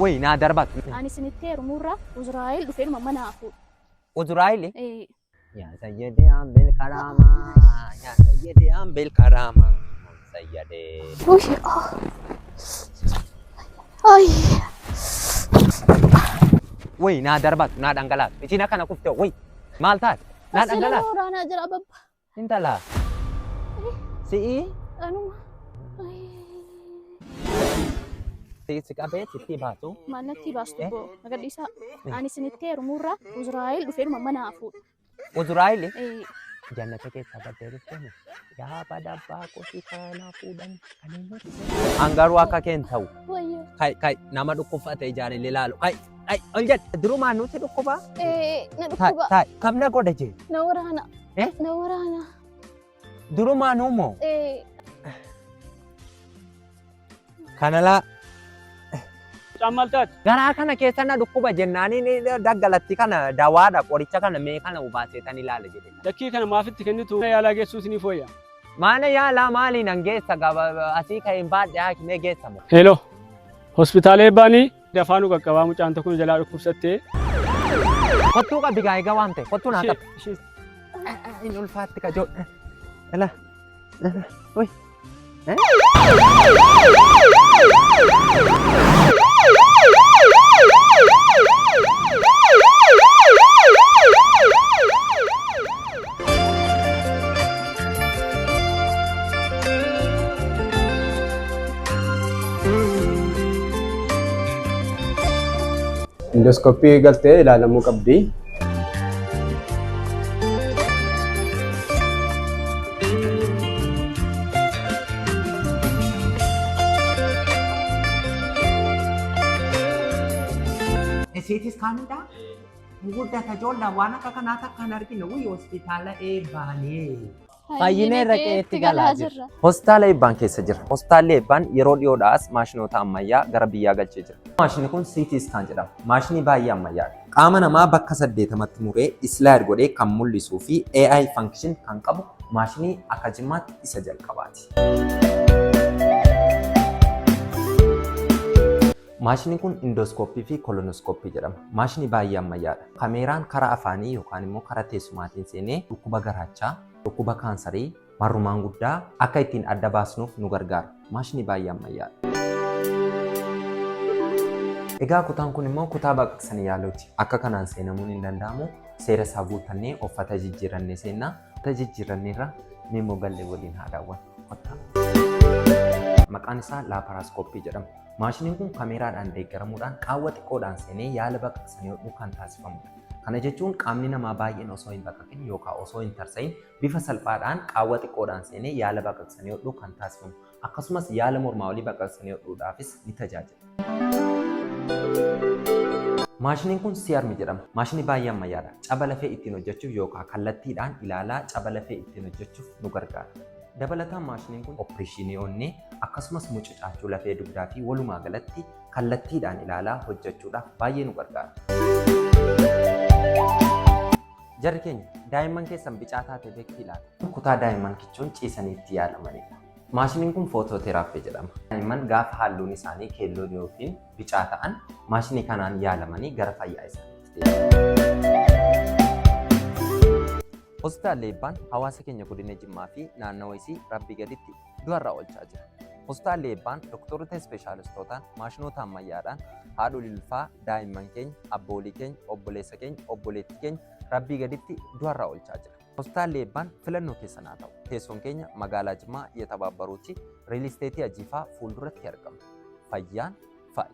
Wayi naa darbatu. Ani isinitti heerumuurra Uzraa'el dhufeedhuma mana haa fuudhu. Uzraa'eli? Ee. Yaa sayyadee ambel karaamaa. Yaa sayyadee ambel karaamaa. Sayyadee. Uy, oh. Ay. Wayi naa darbatu naa dhangalaatu. Isiin akkana kufte wayi maal taate? Naa Asirra dhangalaatu. waraanaa jira babba. Intala. Si'ii Anuma. Ay. si si qabee sitti baasu. Maal natti baastu Eh? boo agadhiisaa. Ani isinitti heerumuurra Uzraa'el dhufeedhuma mana haa fuudhu. Uzraa'eli Ee. jannata keessaa baddee dhufte yaa badabbaa qotii kanaa fuudhan kan eenyuti. An garuu akka kee hin ta'u. Wayyoo. Kai kai nama dhukkubfate ijaan illee laalu. Kai kai ol jedhe durumaan nuti dhukkuba. Ee, na Tai dhukkuba. tai kam na godha jee. Na waraana. Eh? Na waraana. Durumaan moo. Ee. Kana laa Mucaan maal taate? Garaa kana keessa na dhukkuba jennaaniin daggalatti kana dawaadha qoricha kana mee kana hubaaseetan ilaala jedhe. Dakkii kana maaf itti kennitu mana yaalaa geessuu isinii fooyya. Mana yaalaa maaliin an geessa gaba asii ka'een baadhe haakimee geessa moo. Hello. Hospitaala eebbaanii dafaa nu qaqqabaa mucaan tokko nu jalaa dhukkubsattee. Kottuu qabdi gaa egaa waamte kottuu naa qabdi. Ishee Hin ulfaatti kajoo. Ela. Ui. Indoskooppii galtee ilaalamuu qabdi. Isiitis kaanidha. Guddata ijoolla waan akka kanaa takka hin argine wuyii hospitaala eebbaanii. Fayyinee irra qe'eetti galaa jirra. Hospitaala Eebbaan keessa jira. Hospitaalli Eebbaan yeroo dhiyoodhaas maashinoota ammayyaa gara biyyaa galchee jira. Maashinni kun CT scan jedhama. Maashinii baay'ee ammayyaadha. Qaama namaa bakka 80tti muree slide godhee kan mul'isuu fi AI function kan qabu maashinii akka Jimmaatti isa jalqabaati. Maashiniin kun indoskooppii fi kolonoskooppii jedhama. Maashinii baay'ee ammayyaadha. Kameeraan karaa afaanii yookaan immoo karaa teessumaatiin seenee dhukkuba garaachaa, dhukkuba kaansarii, marrumaan guddaa akka ittiin adda baasnuuf nu gargaara. Maashinii baay'ee ammayyaadha. Egaa kutaan kun immoo kutaa baqaqsanii yaaluuti. Akka kanaan seenamuun hin danda'amu. Seera isaa guuttannee uffata jijjiirannee seenna. Uffata jijjiiranneerra mee immoo gallee waliin haa daawwannu. Kottaa. Maqaan isaa laaparaaskooppii jedhama. Maashiniin kun kameeraadhaan deeggaramuudhaan qaawwa xiqqoodhaan seenee yaala baqaqsanii hodhuu kan taasifamudha. Kana jechuun qaamni namaa baay'een osoo hin baqaqin yookaan osoo hin tarsa'in bifa salphaadhaan qaawwa xiqqoodhaan seenee yaala baqaqsanii hodhuu kan taasifamu. Akkasumas yaala mormaa olii baqaqsanii hodhuudhaafis ni tajaajila. Maashiniin kun C-arm jedhama. Maashinii baay'ee ammayyaadha. Caba lafee ittiin hojjechuuf yookaan kallattiidhaan ilaalaa caba lafee ittiin hojjechuuf nu gargaara. Dabalataan maashiniin kun oppireeshinii onnee akkasumas mucucaachuu lafee dugdaa fi walumaa galatti kallattiidhaan ilaalaa hojjechuudhaaf baay'ee nu gargaara. Jarri keenya daa'imman keessan bicaa taate beektii laata? Kutaa daa'imman kichuun ciisanii itti yaalamanidha. Maashiniin kun footooteraappii jedhama. Daa'imman gaafa halluun isaanii keelloo yookiin bicaa ta'an maashinii kanaan yaalamanii gara fayyaa isaaniitti deebi'u. Hospitaalli Eebbaan hawaasa keenya godina Jimmaa fi naannawa isii Rabbii gaditti du'arraa oolchaa jira. Hospitaalli Eebbaan doktorota ispeeshaalistootaan maashinoota ammayyaadhaan haadholii ulfaa, daa'imman keenya, abboolii keenya, obboleessa keenya, obboleettii keenya Rabbii gaditti du'arraa oolchaa jira. Hospitaalli Eebbaan filannoo keessan haa ta'u. Teessoon keenya magaalaa Jimmaa Yetabaabbaruuti Riil Isteetii Ajiifaa fuulduratti argama. Fayyaan faaya.